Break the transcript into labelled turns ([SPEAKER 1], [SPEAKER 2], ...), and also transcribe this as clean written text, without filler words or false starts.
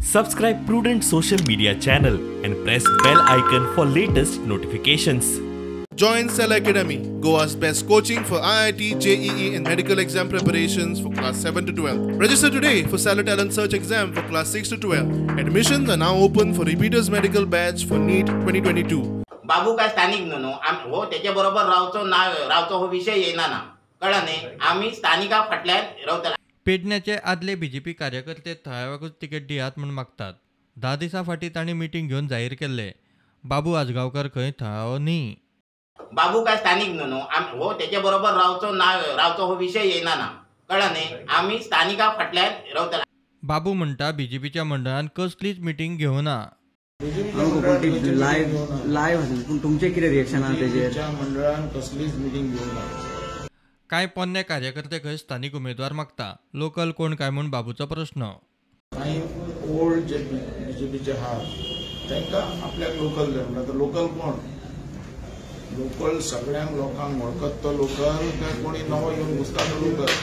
[SPEAKER 1] Subscribe Prudent Social Media channel and press bell icon for latest notifications.
[SPEAKER 2] Join Cell Academy, Goa's best coaching for IIT, JEE and medical exam preparations for class 7 to 12. Register today for Cellar Talent Search exam for class 6 to 12. Admissions are now open for repeaters medical batch for NEET 2022.
[SPEAKER 3] बाबू काय स्थानिक न्हू, हो तेचे बरोबर रावचो ना रावचो हो विशय येयना ना, कळ्ळें न्ही? आमी स्थानिका फाटल्यान रावतले.
[SPEAKER 4] पेडण्याचे आदले बीजेपी कार्यकर्ते थळाव्याकूच तिकेट दियात म्हूण मागतात. 10 दिसां फाटीं तांणी मिटींग घेवन जाहीर केल्ले बाबू आजगांवकर खंय थळावो न्ही.
[SPEAKER 3] बाबू काय स्थानिक न्हू, हो तेचे बरोबर रावचो ना रावचो हो विशय येयना ना, कळ्ळें न्ही? आमी स्थानिका फाटल्यान रावतले.
[SPEAKER 4] बाबू म्हणटा बीजेपीच्या मंडळान कसलीच मिटींग घेवना.
[SPEAKER 5] लायव्ह पूण तुमचें कितें रिएक्शन आहा तेजेर?
[SPEAKER 6] मंडळान कसलीच मिटींग घेवना.
[SPEAKER 4] कांय पोन्ने कार्यकर्ते खंय स्थानिक उमेदवार मागता, लोकल कोण काय म्हूण बाबूचो प्रश्न.
[SPEAKER 6] कांय ओल्ड जे बीजेपीचे आहात तांकां आपल्याक लोकल जाय म्हणटा. लोकल कोण? लोकल सगळ्यांक लोकांक वळखत तो लोकल, काय कोणी नवो येवन घुसता तो लोकल?